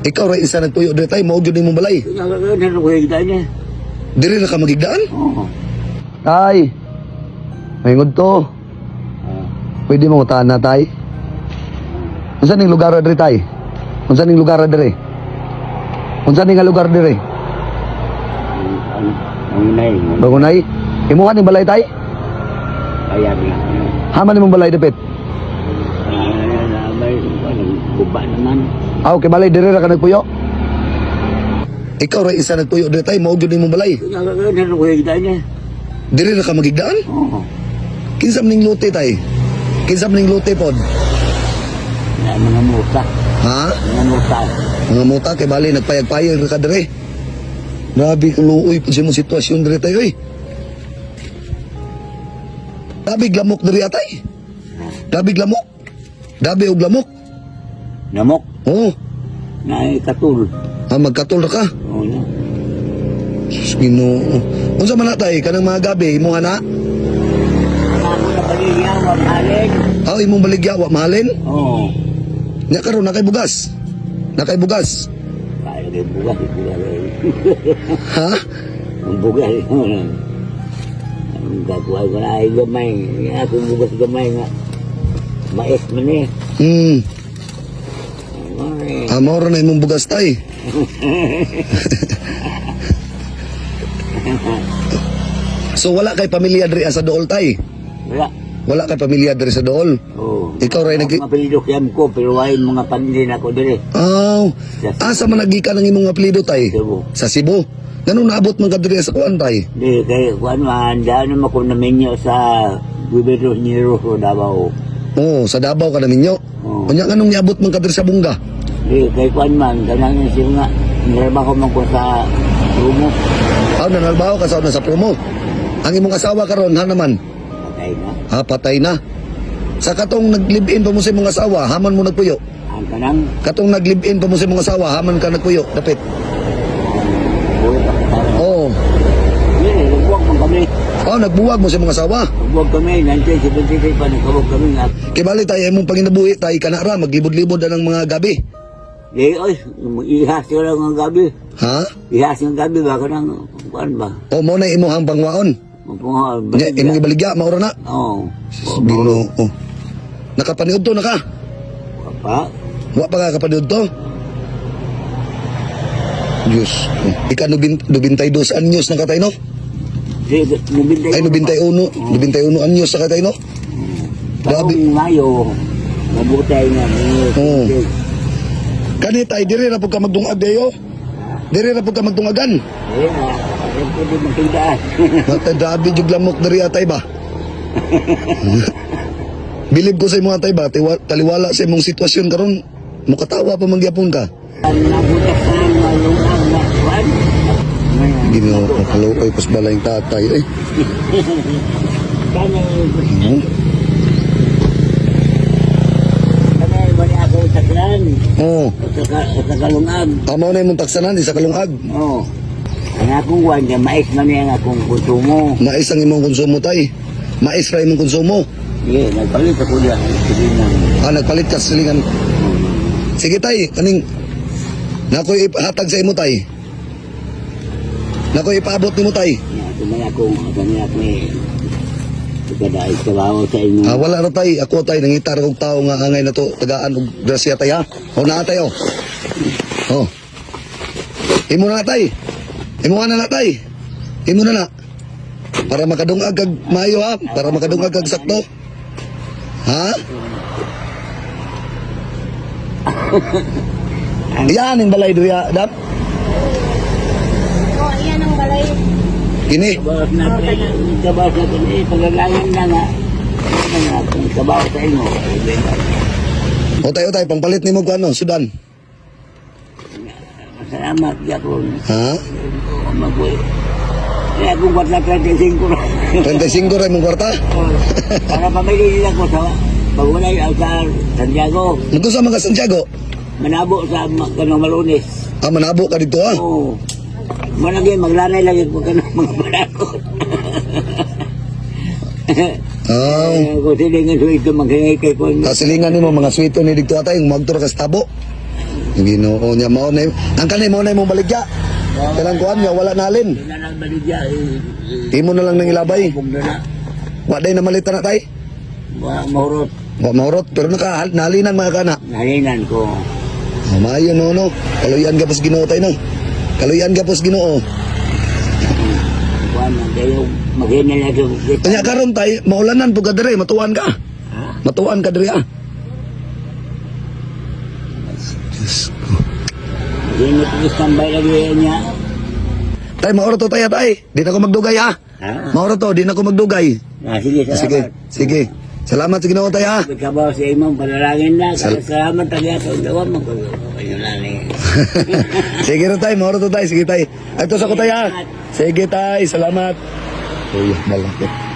Ikaw ra isa nagpuyo diri, tay, mao gyud imong balay. Diri ra ka magigdaan? Oo. Tay. Mahingod to. Pwede mo taan na, tay? Unsa ning lugar diri, tay? Unsa ning lugar diri? Unsa ning nga lugar diri? Ang inay. Bangunay. Imuha ning balay, tay? Ayan nga. Haman nimong balay dapit. May guba naman. Aw, kay balay diri ra ka nagpuyo. Ikaw ra isa nagpuyo diri, tay, mao gyud imong balay. Diri ra ka magigdaan? Oo. Kinsa man ning lute, tay? Kinsa man ning lute pod? Na mga muta. Ha? Mga muta. Mga muta kay bali nagpayag-payag ra ka diri. Grabe kaluoy pud sa imong sitwasyon diri, tay, oy. Grabe lamok diri, atay. Grabe lamok. Grabe og lamok. Namok. Oo. Na katul. Ah, magkatul ra ka. Oo na. Sus, Ginoo. Unsa man na, tay, kanang mga gabi imong ana? Ako na pamilya, wag halin. Aw, imong baligya wa mahalin. Oo. Nya karon na kay bugas. Na kay bugas. Kaya kay bugas, bugas. Ha? Ang bugas. Ang gagawa ko na ay gamay. Akong bugas gamay nga. Mais man eh. Ay, Ah, mao ra na imong bugas, tay. So wala kay pamilya diri sa dool, tay. wala. Wala kay pamilya diri sa dool. Oo. Ikaw ray nag Ang apelyido kiyam ko, pero ay mga pamilya na ko diri. Aw, asa man nagikan ang imong apelyido, tay? Cebu. Sa Cebu. Ngano naabot man ka diri sa kuan, tay? Di, kay kuan man, daan naman ko naminyo sa Gobernador Nero sa Davao. Oo, sa Davao ka naminyo. Oo. Unya nganong niabot man ka diri sa Bunga? Di, kay kuan man, kanang siya nga, nirba ko man ko sa rumo. Aw, nanalbaho ka sa una sa promo. Ang imong asawa karon ha naman? Patay na. Ha, patay na. Sa katong nag-live-in pa mo sa imong asawa, haman mo nagpuyo. Ang kanang, Katong nag-live-in pa mo sa imong asawa, haman ka nagpuyo. Dapit. buhay pa kasama. Oo. Di, nagbuwag man kami. Oh, nagbuwag mo sa imong asawa. Nagbuwag kami, 1973 pa, nagbuwag kami nga. Kay bali tayo imong panginabuhi, tay kana ra maglibod-libod na ng mga gabi. Di, oy, ihas ko lang ang gabi. Ha? Ihas ng gabi ba, kanang, kuan ba? O mo na imong pangwaon. Mapunga, Nya imong ibaligya mao ra na. Oo. Ginoo. Nakapaniud to na ka. Pa, Wa pa ka kapaniud to. Diyos. Ika 92 anyos na katay, no? di, nabintay Ay, 91, 91 anyos na katay, no? Grabe. Taong Mayo, mabutay na. Oo. Kani, tay, diri ra pud ka magdungag dayo. Diri ra pud ka magdungagan. Eh, ah, pwede magtindaan. Mata grabe jud lamok diri, atay ba. Bilib ko sa imong atay ba, taliwala sa imong sitwasyon karon, mukatawa pa man gyapon ka. Ang nabutas na malungag na kuwan. Ginoo ko, kaluoy pas balay yung tatay eh. Kanay, kanay, wala ako saklan. Oo. Sa kalungag. Tama na imong taksanan sa kalungag. Oo. Ang akong kuwan, kaya mais man yan akong konsumo. Mais ang imong konsumo, tay. Mais ra imong konsumo. Sige, nagpalit ako diyan. Sige na. Ah, nagpalit ka sa silingan. Sige, tay, kaning nakoy ihatag sa imo, tay. Nakoy ipaabot nimo, tay. Ito na akong, ito na akong eh. Ikadaig trabaho sa inyo. Ah, wala ra, tay. Ako, tay, nangita ra kog tao nga angay na to tagaan og grasya, tay, ha. O naa, tay, oh. Oh. Imo na, tay. Imo na na, tay. Imo na na. Para makadungag kag maayo, ha. Para makadungag kag sakto. Ha? Yan ang balay diri, dap. Oh, iyan ang balay. Kini. Kabawas na kabawas na eh, paglalangan na nga. Ano nga, kung kabawas sa inyo. O tayo, tay, pangpalit nimo ko ano, sudan. Salamat, Jakon. Ha? Mabuhay. Kaya kung kwarta 35 na. 35 ra imong kwarta. Para pamili nila ko sa pagulay sa Santiago. Nagkusa man ka Santiago. Manabo sa kanong Malunes. Ah, manabo ka dito, ha. Oo. Malagi, maglanay lagi ko kanong mga barakot. Ah. Eh, kung sila nga suwito, maghingay kay ko. Kasilingan nimo mga sweeto ni didto, atay, magtur ka sa tabo. Ginoo niya mao na ang kanay mao na imong baligya. Kanang kuan nga wala nalin. Di na lang baligya. Eh, Imo na lang nang ilabay. Bug na na. Wa day na malita na tay. Wa mahurot. Wa mahurot pero naka nalinan mga kana. Nalinan ko. Oh, maayo no no. Kaluyan ka pos Ginoo tay no. Kaluyan ka pos Ginoo. Kuan man kayo maghina lang ko. Kanya karon tay maulanan pud ka dire, matuan ka. Ha? Matuan ka dire ah. Diyos ko. Maghina ko standby lagi niya. Tay mauro to tay ah, tay. Di na ko magdugay ha. Ha? Mauro to, di na ko magdugay. Ah, sige, salamat. Sige, sige. Salamat sa Ginoo tay ha. Ikabaw sa imong panalangin na. Salamat tayo sa gawa mo. Kayo lang eh. Sige na tay, mauro to tay. Sige tay. Ay, to sa ko tay ha. Sige tay, salamat. Uy, malaki.